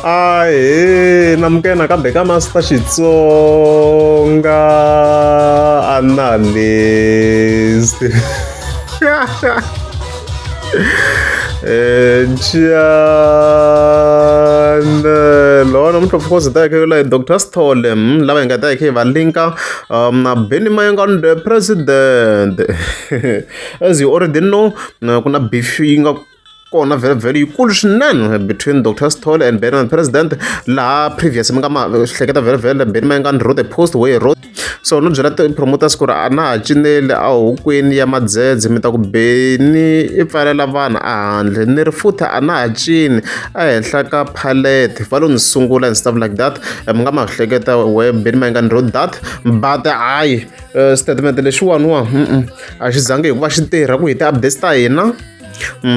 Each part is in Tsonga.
Ahee namukela nakambe ka Master Xitsonga Analyst Channel namuntlha of course hi ta hi kha hi Doctor Sithole lava hi nga ta hi kha hi va linka na Benny Mayengani the president as you already know ku na beef yi nga kona vhele yikulu swinene between Doctor Sithole and Benny President laha previous mi nga ma hleketa vhele vhele Benny Mayengani wrote a post where he wrote so no byela ti-promoters ku ri a na ha cineli a hokweni ya madzedze mi ta ku Benny i pfalela vanhu a handle ni ri futhi a na ha cini ehenhla ka palette va lo ni sungula and stuff like that mi nga ma hleketa where Benny Mayengani wrote that but hayi statement lexiwani wa a xi zangi hikuva xi tirha ku hi ti-updates ta hina.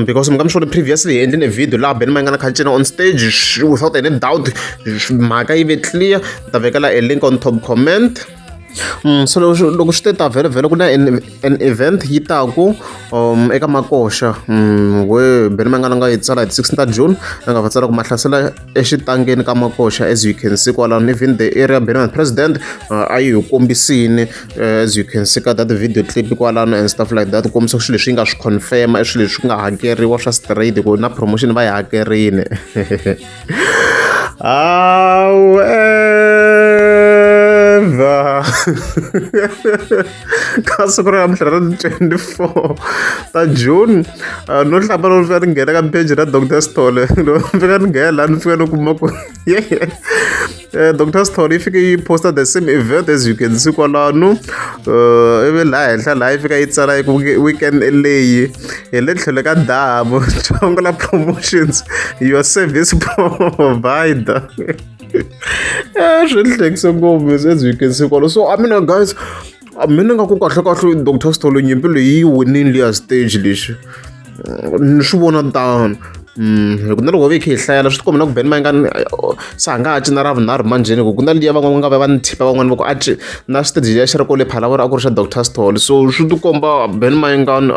Because mi nga mi swona previously hi endlile video laha Benny Mayengani kha cina on stage without any doubt mhaka yi ve clear ni ta vekela a link on top comment. So loko loko swi te ta vhele vhele ku na an event yi taku eka Makoxa we Benny Mayengani a nga yi tsala hi ti 16 ta June a nga va tsala ku mahlasela exitangeni ka Makoxa as you can see kwalano even the area Benny President a yi hi kombisini as you can see ka that video clip kwalano and stuff like that ku kombisa swilo leswi yi nga swi confirm i swilo leswi nga hakeriwa swa straight ku na promotion va yi hakerini however ka siku ra namuntlha ra 24 ta June no hlamba no fika ni nghena ka page ra Doctor Sithole no fika ni nghena laha ni fika ni kuma ku Doctor Sithole yi fike yi posta the same event as you can see kwalano ivi laha henhla laha yi fika yi tsala yi ku weekend leyi hi le tlhelo ka damu Chongola Promotions your service provider swi hlekise ngopfu as you can see kwalo so I mean guys mina nga ku kahle kahle Doctor Sithole nyimpi leyi yi winile liya stage lexi ni swi vona tano hi ku na loko hi kha hi hlayela swi tikomba na ku Benny Mayengani se a nga ha cina ra vunharhu manjheni ku ku na liya van'wana va nga va ni thipa van'wana va ku a ci na stage liya xi ri kole Phalaborwa a ku ri xa Doctor Sithole so swi tikomba Benny Mayengani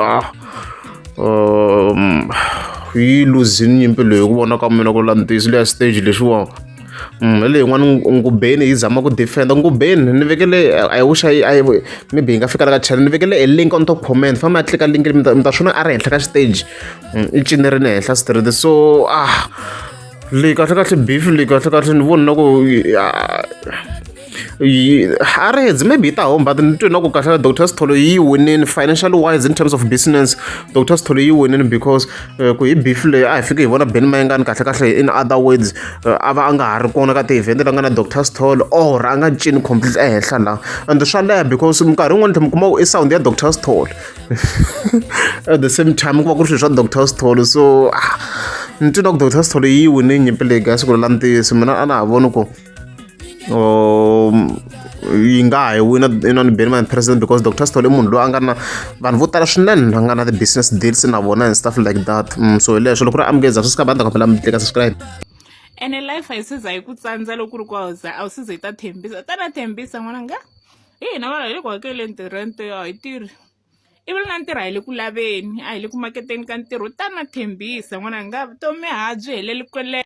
yi luzini nyimpi leyi ku vona ka mina ku la ntiyiso liya stage lexiwani. Hi leyi yin'wana Ngubeni yi zama ku defend Ngubeni ni vekele I wish I I maybe yi nga fika la ka channel ni vekele a link on top comment famba ya tlika link mi ta mi ta swi vona a ri henhla ka xiteji i cinerile henhla straight so ah leyi kahle kahle beef leyi kahle kahle ni voni na ku yi a ri hedzi maybe yi ta home but ni twe na ku kahle Doctor Sithole yi winini financially wise in terms of business Doctor Sithole yi winini because ku hi beef leyi a hi fike hi vona Benny Mayengani kahle kahle in other words a va a nga ha ri kona ka ti-event la nga na Doctor Sithole or a nga cini complete ehenhla la and swa leha because minkarhi yin'wani tlhe mi kuma ku i sound ya Doctor Sithole at the same time ku va ku ri swilo swa Doctor Sithole so ah ni twi na ku Doctor Sithole yi wine nyimpi leyi guys ku la ntiyiso mina a na ha voni ku yi nga ha yi wina inani Benny Mayengani president because Doctor Sithole i munhu loyi a nga na vanhu vo tala swinene va nga na ti-business deals na vona and stuff like that so hi leswo loko ri amukeza swi ska banda kombela mi tlika subscribe. Ene life a yi se za yi ku tsandza loko ku ri ku a wu za a wu se ze yi ta thembisa ta na thembisa n'wananga hi hina vanhu hi le ku hakeleni ti-rent a hi tirhi ivi na ntirho a hi le ku laveni a hi le ku maketeni ka ntirho ta na thembisa n'wananga vutomi ha byi heleli kwele.